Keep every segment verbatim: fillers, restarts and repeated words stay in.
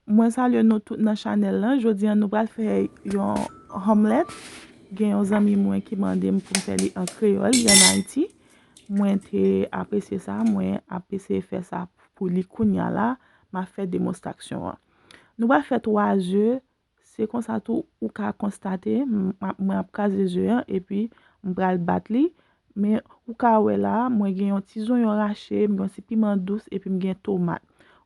Mwen salye nou tout nan chanèl lan. Jodi a nou pral fè yon omelèt. Gen yon zanmi mwen ki mande m pou m fè li an kreyòl, li ann Ayiti. Mwen te apresye sa, mwen ap eseye fè sa pou li kounya la, m ap fè demonstraksyon an. Nou pral fè twa ze, se konsa tou ou ka konstate, m, mwen ap kraze ze an epi m pral bat li. Men ou ka wè la, mwen gen yon ti zonyon rache, m gen yon ti piman dous epi m gen tomat.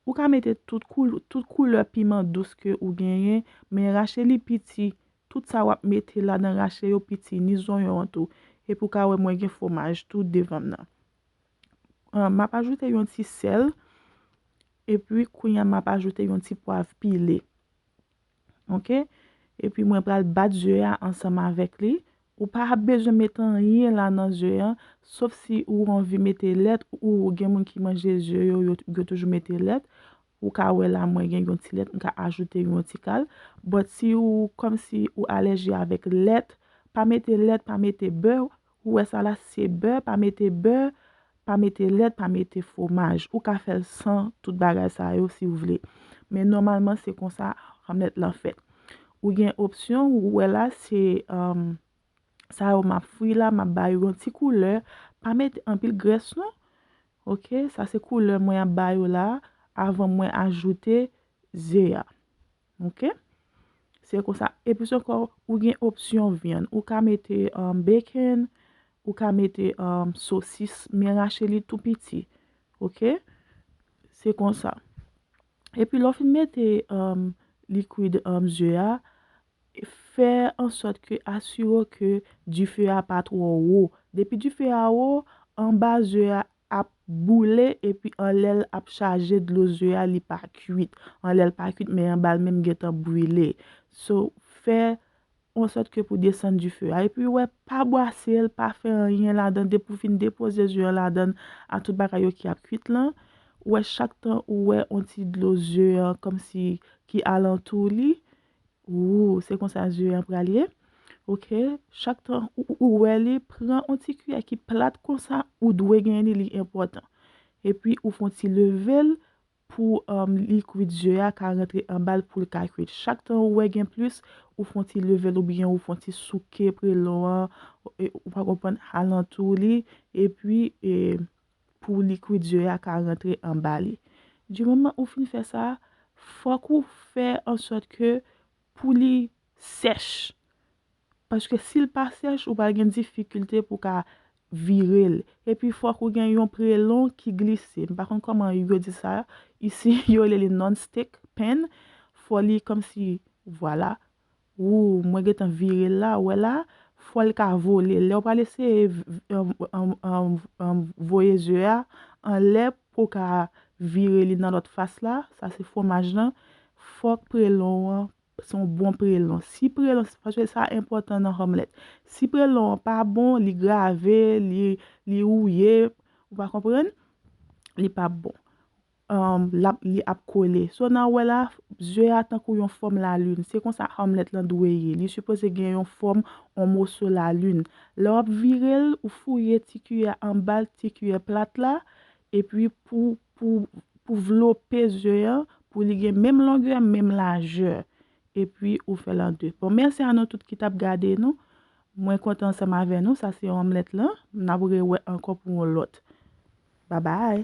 Ou ka mete tout, koul, tout koulè piman dous ke ou genyen, men rache li piti. Tout sa w ap mete ladan rache yo piti, ni zonyon an tou. Epi ou ka wè mwen gen fwomaj tou devan m nan. M ap ajoute yon ti sèl, epi kounya m ap ajoute yon ti pwav pile. Oke? Epi mwen pral bat ze a ansanm avèk li. Ou pa bezwen mete anyen la nan ze an, sof si ou anvi mete lèt, ou gen moun ki manje ze yo, yo, yo toujou mete lèt. Ou ka wè la, mwen gen yon ti lèt, m ka ajoute yon ti kal. But si ou, kòmsi ou alèji avèk lèt, pa mete lèt, pa mete bè. Ou wè sa la, se bè, pa mete bè, pa mete lèt, pa mete fwomaj. Ou ka fè l san tout bagay sa yo si w vle. Men nòmalman, se konsa omelèt lan fèt. Ou gen opsyon, ou wè la, se, um, sa yo m ap fri la, m ap ba yo yon ti koulè. Pa mete anpil grès non. Oke, sa se koulè mwen ap ba yo la, avan mwen ajoute ze a. Oke? Se konsa. Epi ankò, ou gen opsyon vyann. Ou ka mete, um, bacon, ou ka mete, um, sosis, men rache li tou piti. Oke? Se konsa. Epi lè w fin mete, um, likwid, um, ze a, fè an sòt ke asire w ke dife a pa twò wo. Depi dife a wo, anba ze a ap boule epi anlè l ap chaje dlo ze a, li pa kwit. Anlè l pa kwit, men anba l menm gentan brile. So, fè an sòt ke pou desann dife a. Epi wè, pa bwase l, pa fè anyen ladan. Depi w fin depoze ze an ladan, a tout bagay yo ki ap kwit lan, wè chak tan ou wè on ti dlo ze an kòmsi ki alantou li, ou, se konsa ze an pral ye. Oke, chak tan ou, ou, ou wè li, pran on ti kiyè ki plat konsa, ou dwe gen li, li enpòtan. Epi ou fè on ti leve l pou, um, likwid ze a ka rantre anba l pou l ka kwit. Chak tan ou wè gen plis, ou fè on ti leve l oubyen ou fè on ti souke prelon an, e, ou pa konprann, alantou li, epi, e, pou likwid ze a ka rantre anba li. Di moman ou fin fè sa, fòk ou fè an sòt ke pou li sèch. Paske si l pa sèch, ou pral gen difikilte pou ka vire l. Epi fòk ou gen yon prelon ki glise. M pa konn kòman yo di sa. Isi, yo rele li non-stick pan. Fò li kòmsi, vwala. Ou, mwen gentan vire l la, ou wè la, fò l ka vole. Lè w pral eseye v-, v-, um, um, um, um, voye ze a anlè pou w ka vire li nan lòt fas la, sa se fwomaj lan, fòk prelon an se yon bon prelon. Si prelon, paske sa enpòtan nan omelèt. Si prelon an pa bon, li grave, li, li wouye, ou pa konprann? Li p ap bon. Um, l ap, li ap kole. So, n a wè la, ze a tankou yon fòm lalin. Se konsa omelèt lan dwe ye. Li sipoze gen yon fòm, yon moso lalin. Lè w ap vire l, ou fouye ti kiyè anba l, ti kiyè plat la, epi pou, pou, pou vlope ze an, pou li gen menm longè, menm lajè. Epi ou fè l an de. Bon, mèsi a nou tout ki t ap gade nou. Mwen kontan ansanm avè nou. Sa se omelèt lan. N ap rewè ankò pou yon lòt. Babay.